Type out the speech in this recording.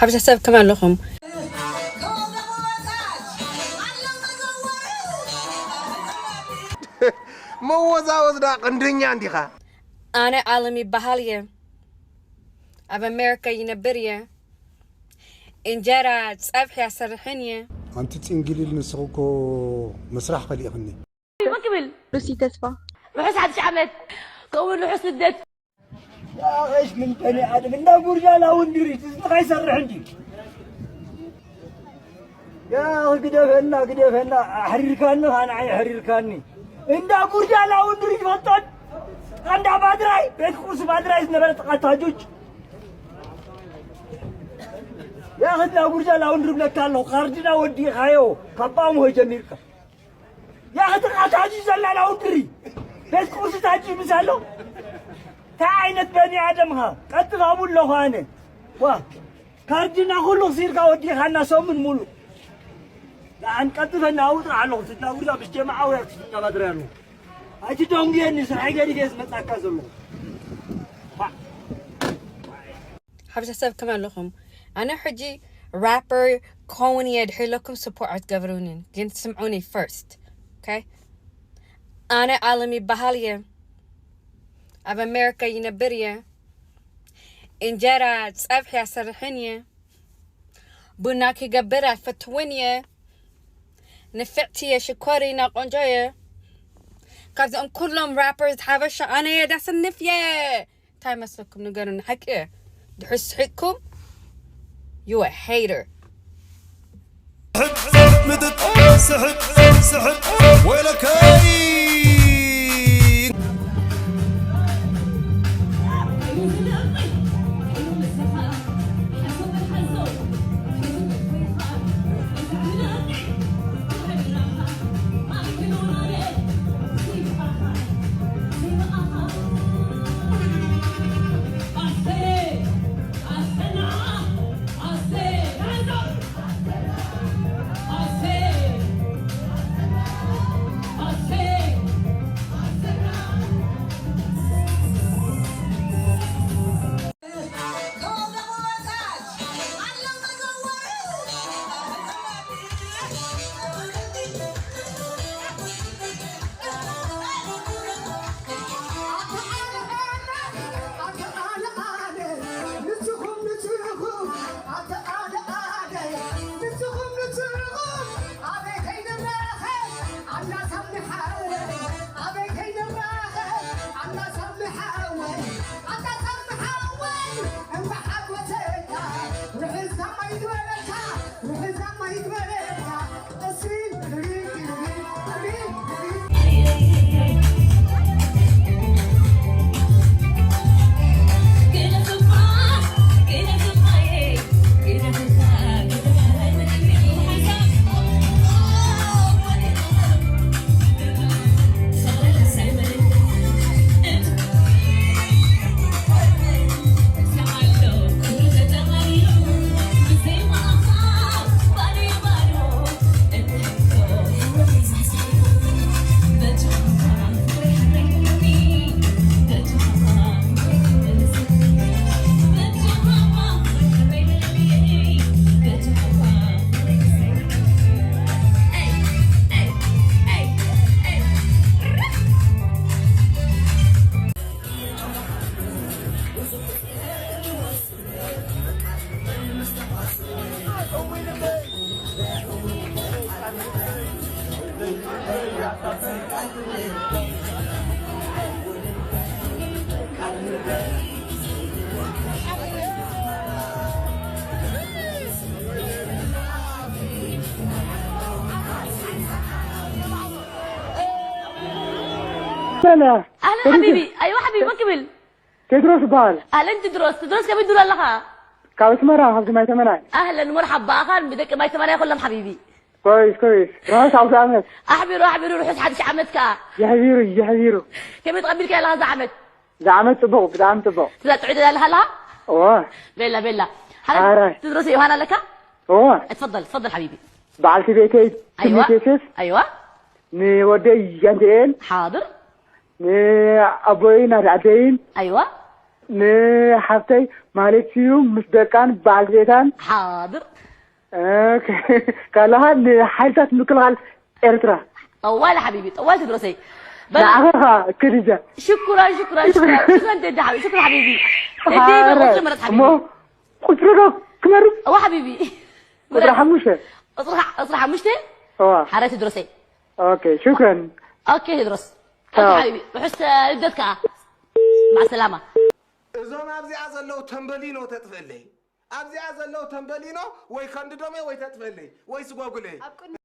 ሓበሻ ሰብ ከመይ ኣለኹም? መወዛወዝ ዳ ቀንደኛ እንዲኻ። ኣነ ኣለም ይበሃል እየ። ኣብ ኣሜሪካ ይነብር እየ። እንጀራ ጸብሒ ኣሰርሕን እየ። ኣንቲ ጽንግሊል ንስኺ እኮ ምስራሕ ከሊእኽኒ። መን ክብል? ሉሲ ተስፋ። ርሑስ ሓድሽ ዓመት ከምኡ እውን ርሑስ ልደት። يا ايش من بني ادم انت برجا لا وندري تزنخ يسرح عندي يا قدفنا قدفنا احرركاني انا عي احرركاني انت برجا لا وندري فطن عند بادراي بيت قوس بادراي نبرت قتاجوج يا اخي لا برجا لا وندري بلك الله خرجنا ودي خايو كبام هو جميلك يا أخي تقع تاجي زلال أو دري بيت كورس تاجي مسالو تا عينة بني آدم ها قد غابوا له هاني وا كاردينا كله صير كاودي خانا سوم من مولو لأن قد فنا أوضع له ستنا ولا مش جماعة ولا ستنا بدرانو أجي دونجي أني سرحي قالي كيس متأكد زلو ሓበሻ ሰብ ከመይ ኣለኹም? ኣነ ሕጂ ራፐር ከውን እየ ድሕር ኢለኩም ስፖርት ኣይትገብሩንን ግን ስምዑኒ ፈርስት ኦኬ። ኣነ ኣለም ይበሃል እየ። ኣብ ኣሜሪካ ይነብር እየ። እንጀራ ጸብሒ ኣሰርሕን እየ። ቡና ክገብር ኣይፈትውን እየ። ንፍዕቲ እየ ሽኮሪና ቆንጆ እየ። ካብዚኦም ኩሎም ራፐርስ ሓበሻ ኣነ እየ ዳስንፍ እየ። እንታይ መስለኩም ንገሩኒ ሓቂ እየ ድሕር ስሒቅኩም you a hater ምጥጥ ስሕቅ ስሕቅ ወይለከይ ሰላም ኣህለን ሓቢቢ ኣይዋ ሓቢቢ መን ክብል ቴድሮስ ይበሃል ኣህለን ትድሮስ ትድሮስ ከመይ ትብል ኣለኻ ካብ ኣስመራ ካብዚ ማይ ተመናይ ኣህለን መርሓባ ኣኻን ብደቂ ማይ ተመናይ ኩሎም ሓቢቢ ኮይስ ኮይስ ርሑስ ኣውደ ኣመት ኣሕቢሩ ኣሕቢሩ ርሑስ ሓድሽ ዓመት ከኣ የሕቢሩ የሕቢሩ ከመይ ተቐቢልካ ኣለኻ እዚ ዓመት ዝዓመት ጽቡቕ ብጣዕሚ ጽቡቕ ትዛ ጥዑይ ደላ ኣለኻ ኣለኻ እወ ቤላ ቤላ ሓራይ ትድሮስ ዮሃን ኣለካ እወ اتفضل اتفضل حبيبي በዓልቲ ቤተይ ኣይዋ ትምኒት ዮሴፍ ኣይዋ ንወደይ ጃንትኤል ሓድር ንኣቦይን ኣደይን ኣይዋ ንሓፍተይ ማለት እዩ ምስ ደቃን በዓል ቤታን ሓድር ካልኻ ንሓይልታት ምክልኻል ኤርትራ ጠዋል ሓቢቢ ጠዋል ትድረሰይ በል ንዓኸኻ ክድጃ ሽኩራን ሽኩራን ሽኩራን ሽኩራን ደደ ሓቢቢ ሽኩር ሓቢቢ ደደ ሓረ ቁፅሪ መረፅ እሞ ሓቢቢ ቁፅሪ ዶ ክመርፅ እዋ ሓቢቢ ቁፅሪ ሓሙሽተ ቁፅሪ ሓ- ቁፅሪ ሓሙሽተ እዋ ሓረ ትድረሰይ ኦኬ ሽክረን ኦኬ ትድረስ ቻው። ሓቢቢ ርሑስ ልደት ከዓ ማዕ ሰላማ እዞም ኣብዚኣ ዘለዉ ተንበሊኖ ተጥፍእለይ ኣብዚኣ ዘለዉ ተንበሊኖ ወይ ከንድዶሜ ወይ ተጥፍእለይ ወይ ስጎጉለይ